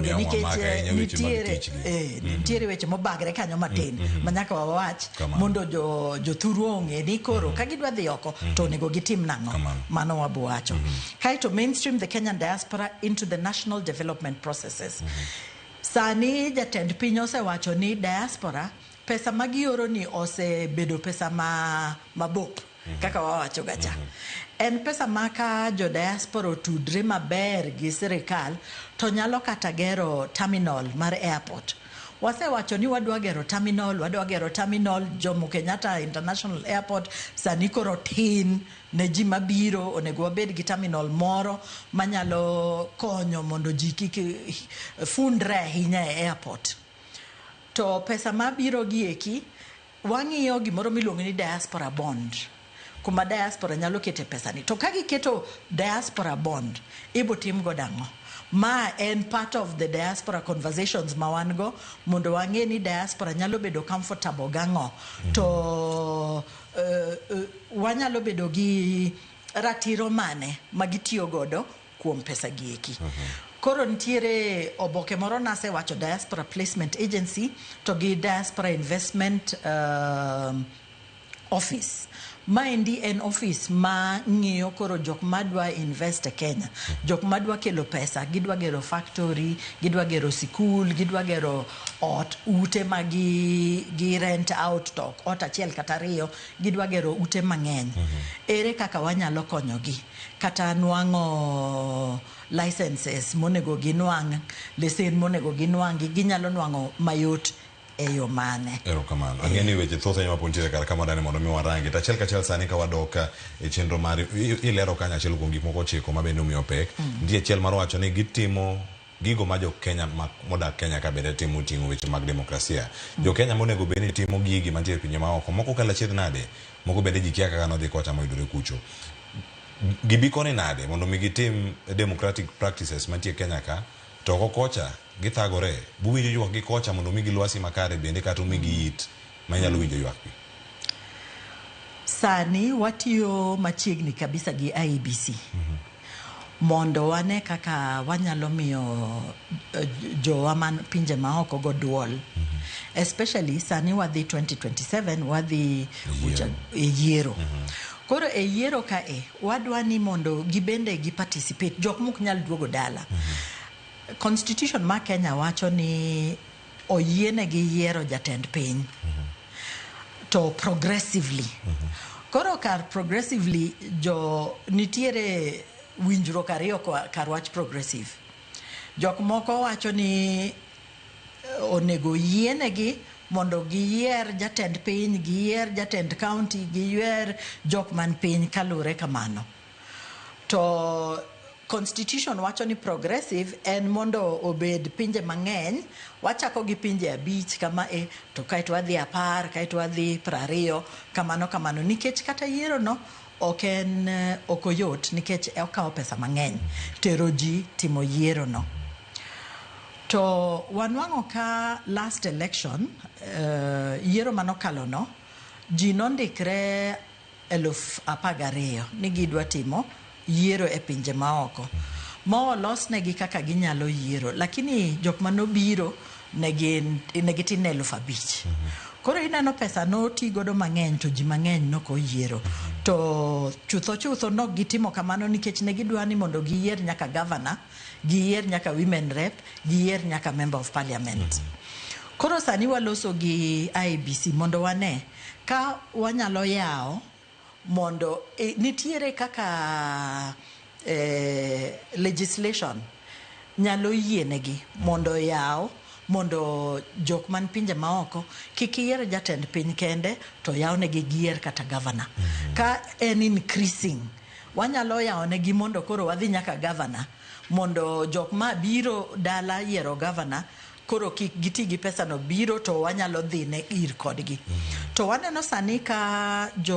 Donge Miyo nikech wamaka ahinya weche mag nitiere tich gi. Nitiere weche mobagre kanyo matin ma nyaka wawach Kamano. mondo jo jothurwa ong'e ni koro ka gidwa dhi oko to onego gitim nang'o. Kamano. Mano wabo wacho. Kaeto mainstream the Kenyan diaspora into the national development processes. Sani jatend piny osewacho ni diaspora pesa ma gioro ni osebedo pesa ma mabop kaka wawacho ga cha. En pesa ma ka jo diaspora otudre maber gi sirikal to nyalo kata gero terminal mar airport. Wasewacho ni wadwa gero terminal, wadwa gero terminal Jomo Kenyatta International Airport sani koro tin ne ji mabiro, onego wabed gi terminal moro manyalo konyo mondo ji kik fundre ahinya e airport. To pesa mabiro gi eki, wang'iyo gimoro miluongo ni diaspora bond, kuma diaspora nyalo kete pesa ni. To ka giketo diaspora bond, ibo tim godo ang'o? Ma en part of the diaspora conversations ma wan go mondo wang'e ni diaspora nyalo bedo comfortable gang'o. To wanyalo bedo gi ratiro mane ma gitiyo godo kuom pesa gi eki. Koro nitiere oboke moro nasewacho Diaspora Placement Agency to gi Diaspora Investment Office. Maendi en office ma ng'iyo koro jok madwa invest e Kenya, jok madwa kelo pesa, gidwa gero factory, gidwa gero sikul, gidwa gero ot, ute ma gi rent out to ok ot achiel kata ariyo, gidwa gero ute mang'eny. Ere kaka wanyalo konyogi? Kata nwang'o licenses monego ginwang', lesen monego ginwang'i, ginyalo nwang'o mayot e yo mane? Erokamano. Ang'e ni weche thoth ahinya mapod nitiere kar ka madani mondo mi warangi. To achiel kachiel sani ka wadok e chenro mar ilero kanyo achiel kuom gik moko ochiko ma bende omiyo pek. Nitie achiel mar wacho ni gitimo gigo ma jo Kenya ma modak Kenya ka bende timo ting'o weche mag demokrasia. Jo Kenya monego bed ni timo gigi mantie e pinje maoko. Moko kalo achiedh nade, moko bende ji kia kaka nodhi kocha moyudore kucho. Gibi koni nade mondo mi gitim democratic practices mantie Kenya ka to oko kocha githagore. Buwinjo ywak gi kocha mondo omigi lwasi makare bende kata omigi it manyalo winjo ywak gi. Sani watiyo machiegni kabisa gi IEBC mondo wane kaka wanyalo miyo jowa man pinje maoko go duol. Especially sani wadhi 2027, wadhi e yiero. Koro e yiero ka e wadwa ni mondo gibende gi participate jok mok nyal duogo dala. Constitution ma Kenya wacho ni oyienegi yiero jatend piny to progressively. Koro kar progressively jo nitiere winjruok ariyo kar wach progressive. Jok moko wacho ni onego yienegi mondo giyier jatend piny, giyier jatend county, giyier jok man piny kaluwore kamano. To constitution wacho ni progressive en mondo obed pinje mang'eny, wachako gi pinje 5 kama e, to kaeto wadhi 10, kaeto wadhi 20, kamano kamano. Nikech kata yiero no ok en ok oyot nikech okawo pesa mang'eny tero ji timo yiero no. To wanwang'o ka last election, yiero manokalo no, ji nondikre 12,000 ni gidwa timo yiero e pinje maoko. Ma olosnegi kaka ginyalo yiero, lakini jok manobiro ne gitin 5,000. Koro ineno pesa noti godo mang'eny to ji mang'eny nok oyiero. To chutho chutho nok gitimo kamano nikech ne gidwa ni mondo giyier nyaka governor, giyier nyaka women rep, giyier nyaka member of parliament. Koro sani waloso gi IEBC mondo wane ka wanyalo yawo mondo nitiere kaka legislation nyalo yienegi mondo yaw mondo jok man pinje maoko kik yier jatend piny kende to yawnegi giyier kata governor. Ka en increasing, wanyalo yawonegi mondo koro wadhi nyaka governor mondo jok ma biro dala yiero governor koro kik giti gi pesa no biro to wanyalo dhine ir kodgi. To waneno sani ka jo